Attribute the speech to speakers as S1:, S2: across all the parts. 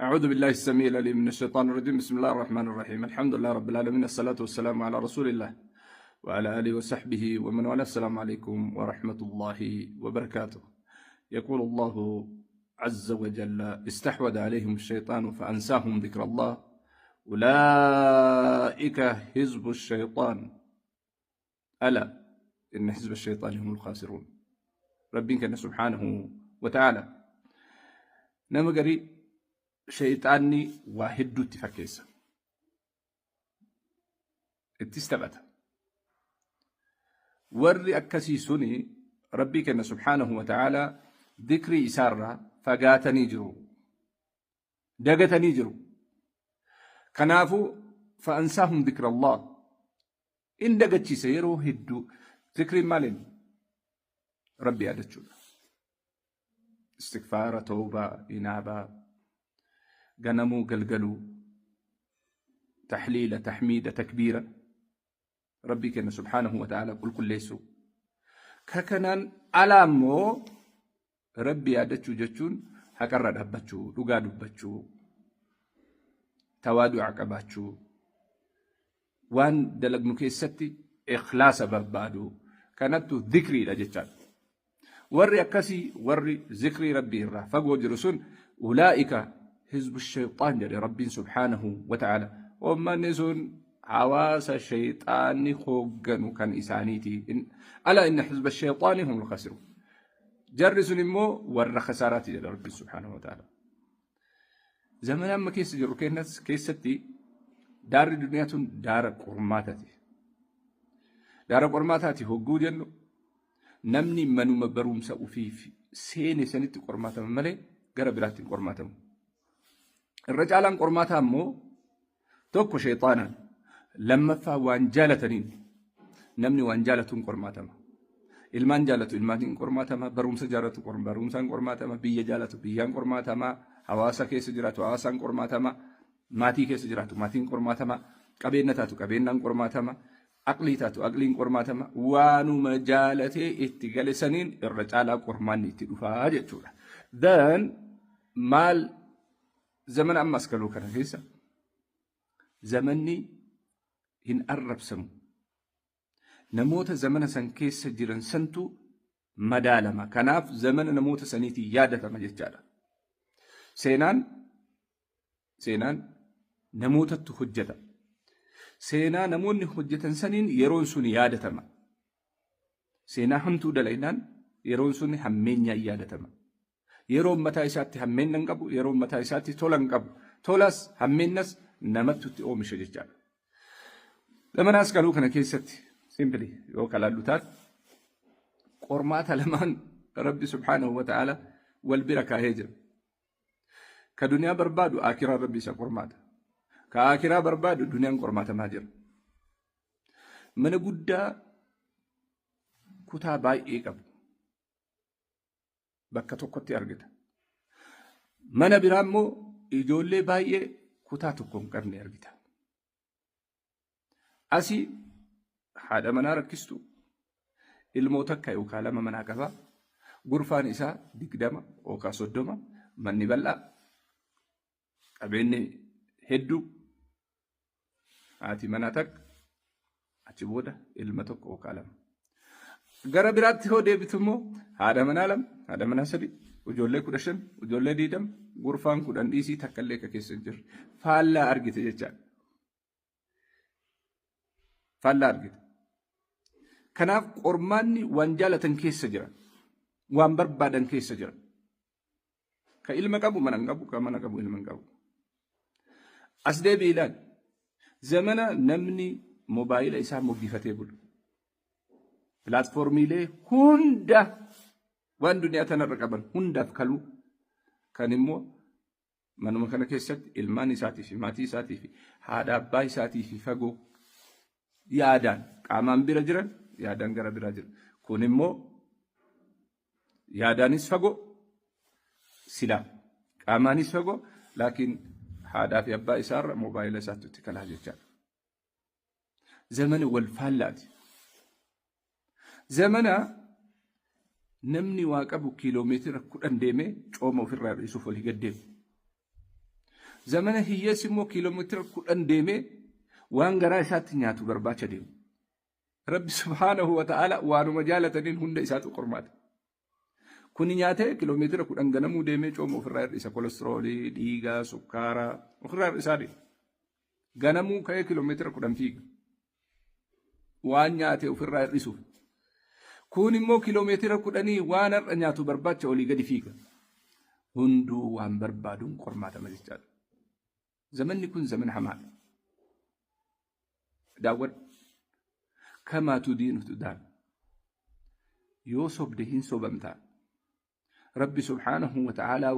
S1: أعوذ بالله السميع العليم من الشيطان الرجيم. بسم الله الرحمن الرحيم. الحمد لله رب العالمين، الصلاة والسلام على رسول الله وعلى آله وصحبه ومن والاه. السلام عليكم ورحمة الله وبركاته. يقول الله عز وجل: استحوذ عليهم الشيطان فأنساهم ذكر الله أولئك حزب الشيطان ألا إن حزب الشيطان هم الخاسرون. Rabbiin kenna سبحانه وتعالى nama garii shayxaanni waa hedduutti fakkeessa. Ittis taphata. Warri akkasii suni Rabbii kenna سبحانه وتعالى dikrii isaarraa fagaatanii jiru. Dagatanii jiru. Kanaafuu فأنساهم ذكر الله. In dagachiisa yeroo hedduu. Zikriin maaliin? Rabbi yaadachuudha. Istigfaara, tawbaa, inaabaa, ganamuu, galgaluu, taxliila, taxmiida, takbiira. Rabbii kenna سبحانه وتعالى qulqulleessuu. Ka kanaan alaa immoo Rabbi yaadachuu jechuun haqarra dhaabbachuu, dhugaa dubbachuu, tawaadu'a qabaachuu, waan dalagnu keessatti ikhlaasa barbaadu. Kanattu zikriidha jechaadha. Warri akkasii, warri zikrii Rabbii irraa fagoo jiru sun, أولئك حزب الشيطان jedhe Rabbiin سبحانه وتعالى. Uummanni sun hawaasa shayxaanni hoogganu kan isaaniiti. ألا إن حزب الشيطان هم الخاسرون. Jarri sun immoo warra khasaaraati jedha Rabbiin سبحانه وتعالى. Zamana amma keessa jirru keessatti daarri duniyaa tun daara qormaataati. Daara qormaataati hogguu jennu, namni manuma barumsa ofiif seene sanitti qormaatama malee gara biraatti hin qormaatamu. Irra caalaan qormaataa immoo tokko sheexaanaan, lammaffaa waan jaalataniin. Namni waan jaalatuun qormaatama. Ilmaan jaalatu ilmaaniin qormaatama, barumsa jaalatu barumsaan qormaatama, biyya jaalatu biyyaan qormaatama, hawaasa keessa jiraatu hawaasaan qormaatama, maatii keessa jiraatu maatiin qormaatama, qabeenya taatu qabeenyaan qormaatama, aqlii taatu aqliin qormaatama, waanuma jaalatee itti gale saniin irra caalaa qormaanni itti dhufaa jechuudha. Then maal, zamana amma as galuu kana keessa zamanni hin arrabsamu. Namoota zamana san keessa jiran santu madaalama. Kanaaf zamana namoota saniitiin yaadatama jechaadha. Seenaan namootatti hojjeta. Seenaa namoonni hojjetan saniin yeroon sun yaadatama. Seenaa hamtuu dalagnaan yeroon sun hammeenyaan yaadatama. Yeroon mataa isaatti hammeenna hin qabu, yeroon mataa isaatti tola hin qabu. Tolas hammeennas namatti itti oomisha jechaadha. Zamana as galuu kana keessatti simply yoo kalaallu taate, qormaata lamaan Rabbi سبحانه وتعالى wal bira kaahee jira. Ka duniyaa barbaadu akiraa Rabbi isa qormaata. Ka akiraa barbaadu duniyaan qormaatamaa jira. Mana guddaa kutaa baay'ee qabu bakka tokkotti argita. Mana biraa immoo ijoollee baay'ee kutaa tokko hin qabne argita. Asii haadha manaa rakkistu, ilmoo takka yookaan lama manaa qaba. Gurfaan isaa 20 yookaan 30, manni bal'aa, qabeenyi hedduu, haati manaa takka, achi booda ilma tokko yookaan lama. Gara biraatti yoo deebitu immoo haadha manaa lama, haadha manaa sadi, ijoollee 15, ijoollee 20, gurfaan 10 dhiisii takka illee akka keessa hin jirre. Faallaa argite jechaadha. Faallaa argite. Kanaaf qormaanni waan jaalatan keessa jira. Waan barbaadan keessa jira. Ka ilma qabu mana hin qabu, ka mana qabu ilma hin qabu. As deebi'i ilaali. Zamana namni mobaayila isaa moggifatee bulu. Pilaatfoormiilee hunda waan duniyaa tanarra qaban hundaaf kaluu, kan immoo manuma kana keessatti ilmaan isaatii fi maatii isaatii fi haadha abbaa isaatii fi fagoo, yaadaan qaamaan bira jiran, yaadaan gara biraa jira. Kun immoo yaadaanis fagoo, silaa qaamaanis fagoo, laakiin haadhaa fi abbaa isaarra moobaayila isaatti itti kalaa jechaadha. Zamana wal faallaati. Zamana namni waa qabu kiiloomeetira 10 deemee cooma ofirraa dhiisuuf olii gad deemu. Zamana hiyyeessi immoo kiiloomeetira 10 deemee waan garaa isaatti nyaatu barbaacha deemu. Rabbi subhaanahu wa ta'ala waanuma jaalataniin hunda isaatu qormaata. Kuni nyaatee kiiloomeetira 10 ganamuu deemee cooma ofirraa hir'isa kolestiroolii, dhiigaa, sukkaaraa ofirraa hir'isaa deema. Ganamuu ka'ee kiiloomeetira 10 fiiga. Waan nyaate ofirraa hir'isuuf. Kun immoo kiiloomeetira kudhanii waan har'a nyaatu barbaacha olii gadi fiiga. Hunduu waan barbaaduun qormaatama jechaadha. Zamanni kun zamana hamaadha. Daawwadhu. Kamaa tudiinu tudaan. Yoo sobde hin sobamtaa. Rabbi subhaanahu wa ta'aalaa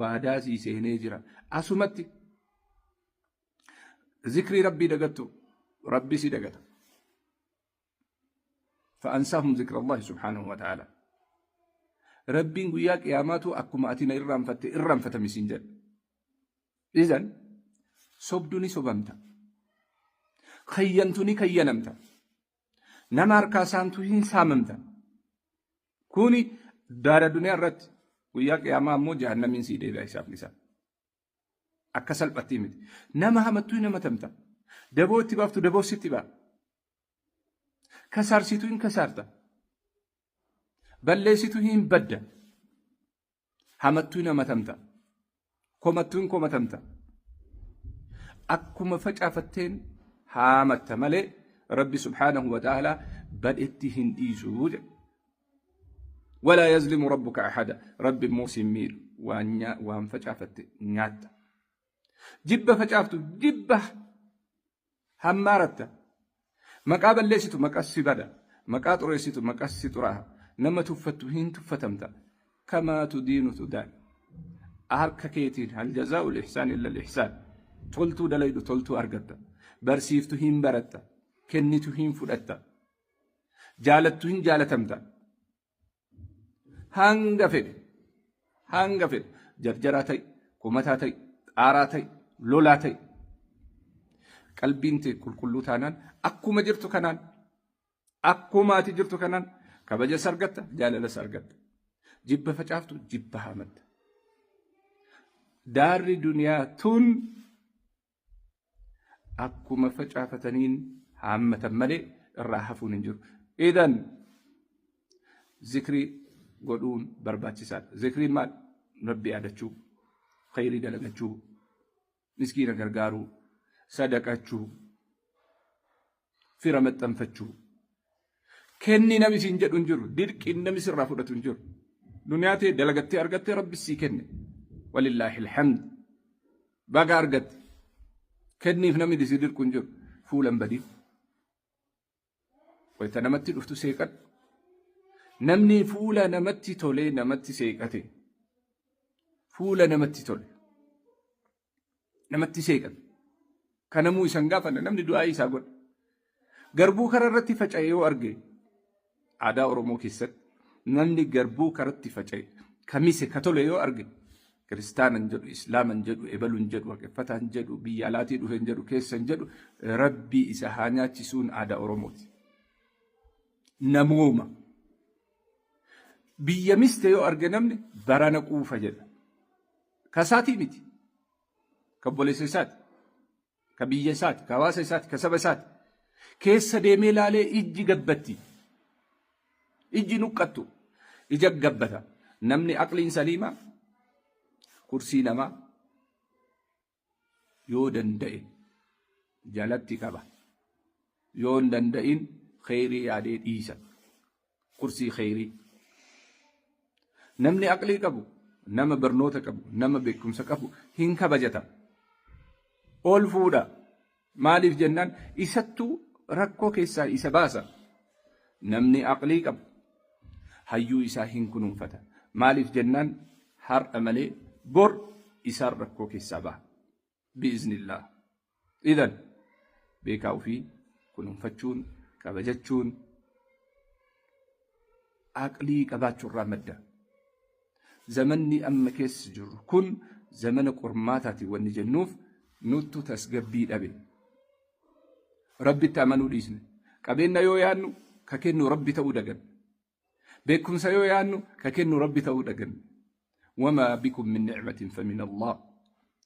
S1: waadaa sii seenee jira. Asumatti zikrii Rabbii dagattu Rabbi si dagata. Fa'ansaahum zikra Allahi subhaanahu wa ta'aalaa. Rabbiin guyyaa qiyaamaatu akkuma ati na irraanfatte irraanfatami siin jedha. Izan sobdu ni sobamta. Kayyantu ni kayyanamta. Nama harkaa saamtu hin saamamta. Kuni daara duniyaa irratti guyyaa qiyaamaa ammoo jahannamiin sii deebi'a hisaabni isaa. Akka salphatti miti. Nama hamattuu hin hamatamta. Daboo itti baaftu daboo sitti ba'a. Kasaarsitu hin kasaarta. Balleessitu hin badda. Hamattuu hin hamatamta. Komattuu hin komatamta. Akkuma facaafatteen haamatta malee Rabbi subhaanahu wa ta'aalaa badhetti hin dhiisu jedha. Walaa yazlimu rabbuka ahada. Rabbi immoo si hin miidhu. Waan facaafatte nyaatta. Jibba facaaftu jibba hammaaratta. Maqaa balleessitu maqas si bada. Maqaa xureessitu maqas si xuraaha. Nama tuffattu hin tuffatamta. Kamaa tudiinu tudaan. Harka keetiin hal jazaa'ul ihsaan illa al-ihsaan. Toltuu dalaydu toltuu argatta. Barsiiftu hin baratta. Kennitu hin fudhatta. Jaalattu hin jaalatamta. Hanga fedhe hanga fedhe jarjaraa ta'i, komataa ta'i, xaaraa ta'i, lolaa ta'i. Qalbiin tee qulqulluu taanaan akkuma jirtu kanaan akkuma ati jirtu kanaan kabajas argatta, jaalalas argatta. Jibba facaaftu jibba haamatta. Daarri duniyaa tun akkuma facaafataniin haammatan malee irraa hafuun hin jiru. Idan zikrii godhuun barbaachisaadha. Zikriin maal? Rabbi yaadachuu, khayrii dalagachuu, miskiina gargaaruu, sadaqachuu, fira maxxanfachuu. Kenni namni siin jedhu hin jiru. Dirqiin namni sirraa fudhatu hin jiru. Duniyaa ta'e dalagattee argattee rabbi sii kenne. Walillaahi alhamd. Baga argatte. Kenniif namni si dirqu hin jiru. Fuula hin badiin. Wayita namatti dhuftu seeqadhu. Namni fuula namatti tolee namatti seeqate. Fuula namatti tole. Namatti seeqate. Kanamuu isan gaafanne namni du'aa isaa godha. Garbuu karaa irratti faca'e yoo arge aadaa Oromoo keessatti namni garbuu karatti faca'e kamise ka tole yoo arge kiristaanan jedhu islaaman jedhu ebaluun jedhu waaqeffataan jedhu biyya alaatii dhufen jedhu keessan jedhu rabbii isa haa nyaachisuun aadaa Oromooti. Namooma. Biyya miste yoo arge namni barana quufa jedha. Kasaatii miti. Ka obboleessa isaati. Ka biyya isaati. Ka hawaasa isaati. Ka saba isaati. Keessa deemee laalee ijji gabbatti. Ijji nuqqattu. Ija gabbata. Namni aqliin saliimaa kursii namaa yoo danda'e jalatti qaba. Yoo hin danda'in kheyrii yaadee dhiisa. Kursii kheyrii. Namni aqlii qabu, nama barnoota qabu, nama beekumsa qabu hin kabajata. Ol fuudha. Maaliif jennaan isattuu rakkoo keessaa isa baasa. Namni aqlii qabu hayyuu isaa hin kunuunfata. Maaliif jennaan har'a malee bor isaan rakkoo keessaa baha. Bi'iznillah. Idan beekaa ofii kunuunfachuun kabajachuun aqlii qabaachuurraa madda. Zamanni amma keessa jirru kun zamana qormaataati wanni jennuuf nuttu tasgabbii dhabe. Rabbitti amanuu dhiisne. Qabeenya yoo yaadnu ka kennu Rabbi ta'uu daganne. Beekumsa yoo yaadnu ka kennu Rabbi ta'uu daganne. Wamaa bikum min ni'matin famin Allah.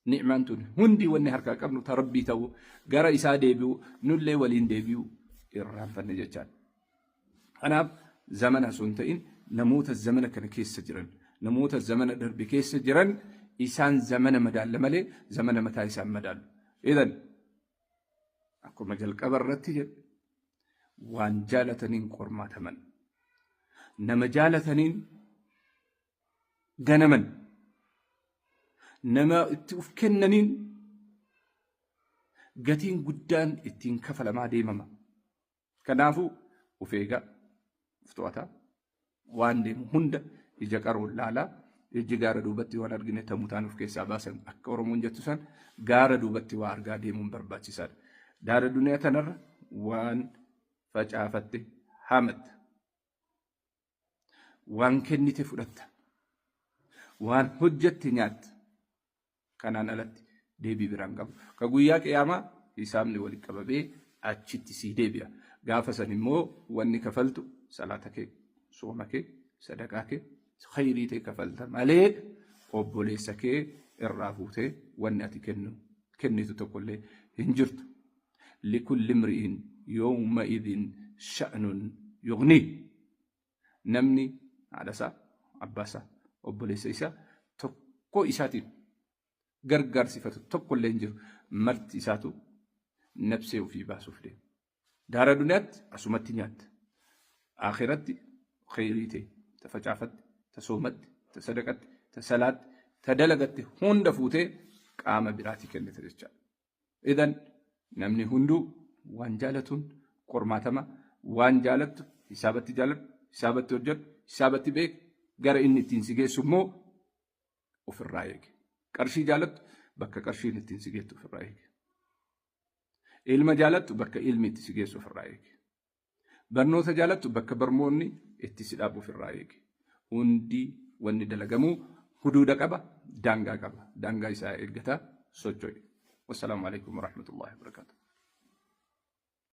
S1: Ni'maan tun hundi wanni harkaa qabnu ta Rabbii ta'uu, gara isaa deebi'uu, nullee waliin deebi'uu irraanfanne jechaadha. Kanaaf zamana osoo hin ta'in namoota zamana kana keessa jiran, namoota zamana darbe keessa jiran isaan zamana madaalla malee zamana mataa isaan madaalu. Idan akkuma jalqaba irratti jedhe waan jaalataniin qormaataman. Nama jaalataniin ganaman. Nama itti uf kennaniin gatiin guddaan ittiin kafalamaa deemama. Kanaafuu of eegaa, of to'ataa, waan deemu hunda ija qaroon laalaa, ijji gaara duubatti waan argine ta mutaan of keessaa baasan akka Oromoon jettu san gaara duubatti waa argaa deemuun barbaachisaadha. Daara duniyaa tanarra waan facaafatte haamatta. Waan kennite fudhatta. Waan hojjatte nyaatta. Kanaan alatti deebii biraan qabu. Ka guyyaa qiyaamaa hisaabni walitti qabamee achitti sii deebi'a. Gaafa san immoo wanni kafaltu salaata kee, sooma kee, sadaqaa kee, khayrii tee kafalta malee obboleessa kee irraa fuutee wanni ati kennu kennitu tokkollee hin jirtu. Likulli imri'in yawma idin sha'nun yughniih. Namni haadha isaa, abbaa isaa, obboleessa isaa tokkoo isaatiin gargaarsifatu tokko illee hin jiru. Marti isaatu nafsee ofii baasuuf deema. Daara duniyaatti asumatti nyaatta. Akhiratti kheyrii ta'e ta facaafatte, ta soomatte, ta sadaqatte, ta salaatte, ta dalagatte hunda fuutee qaama biraatii kennita jechaadha. Idan namni hunduu waan jaalatuun qormaatama, waan jaalattu hisaabatti jaaladhu, hisaabatti hojjedhu, hisaabatti beek, gara inni ittiin si geessu immoo ofirraa eegi. Qarshii jaalattu bakka qarshiin ittiin si geettu ofirraa eegi. Ilma jaalattu bakka ilmi itti si geessu ofirraa eegi. Barnoota jaalattu bakka barmoonni itti si dhaabu ofirraa eegi. Hundi wanni dalagamu huduuda qaba, daangaa qaba. Daangaa isaa eeggataa socho'i. Wassalaamu alaikum warahmatullahi wabarakatuh.